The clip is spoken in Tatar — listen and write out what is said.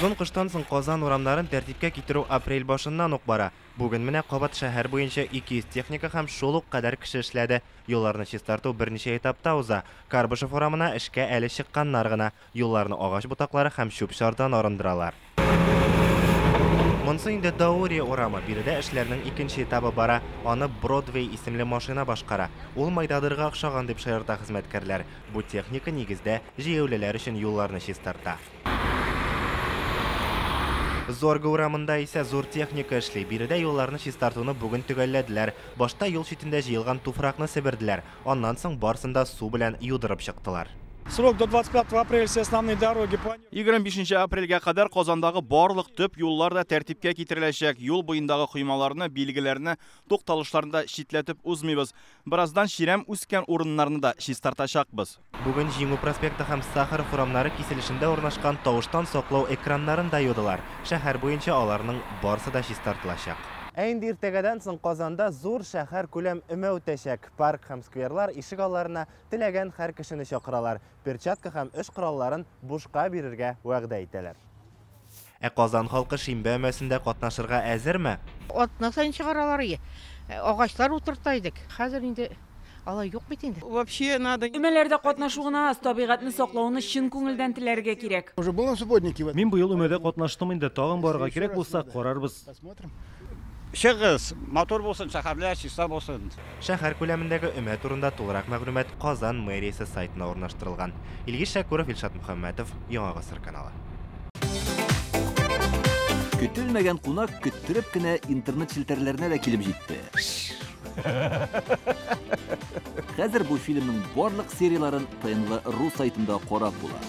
Озын кыштан соң Казан урамнарын тәртипкә китерү апрель башыннан ук бара. Бүген менә кабат шәһәр буенча 200 техника һәм шул ук кадәр кеше эшләде. Юлларны чистарту берничә этапта уза. Карбышев урамына эшкә әле чыкканнар гына. Юлларны агач ботаклары һәм чүп-чардан арындыралар. Монсы инде Даурия урамы. Биредә эшләрнең икенче этабы бара. Аны Бродвей исемле машина башкара. Ул майдадырга охшаган дип шаярта хезмәткәрләр. Бу техника нигездә җәяүлеләр өчен юлларны чистарта. Зорге урамында исә зур техника эшли. Биредә юлларны чистартуны бүген төгәлләделәр. Башта юл читендә җыелган туфракны себерделәр. Аннан соң барысын да су белән юдырып чыктылар. Срок до 25 апреля все основные дороги планируют. 25 апрельгә кадәр Казандагы барлык төп юллар да тәртипкә китереләчәк. Юл буендагы коймаларны, билгеләрне, тукталышларны да читләтеп узмыйбыз. Бераздан чирәм үскән урыннарны да чистартачакбыз. Бүген Җиңү проспекты һәм Сахаров урамнары киселешендә урнашкан тавыштан саклау экраннарын да юдылар. Шәһәр буенча аларның барысы да чистартылачак. Ә инде иртәгәдән соң Казанда зур шәһәр күләм өмә үтәчәк. Парк һәм скверлар ишек алларына теләгән һәр кешене чакыралар. Перчатка һәм эш коралларын бушка бирергә вәгъдә итәләр. Ә Казан халкы шимбә өмәсендә катнашырга әзерме? Атна сайын чыгаралар ие. Агачлар утырта идек. Хәзер инде алай юк бит инде. Вообще надо Өмәләрдә катнашу гына аз, табигатьне саклауны чын күңелдән теләргә кирәк. Уже был на субботнике. Мин быел өмәдә катнаштым инде, тагын барырга кирәк булса, карарбыз. Посмотрим. Чыгыгыз, матур булсын, шәһәрләр чиста булсын. Шәһәр күләмендәге өмә турында тулырак мәгълүмат Казан мэриясе сайтына урнаштырылган. Илгиз Шәкүров, Илшат Мөхәммәтов, Яңа Гасыр каналы. Көтелмәгән кунак көттереп кенә интернет челтәрләренә дә килеп җитте. Хәзер бу фильмның барлык серияларын ТНВ.ру сайтында карап була.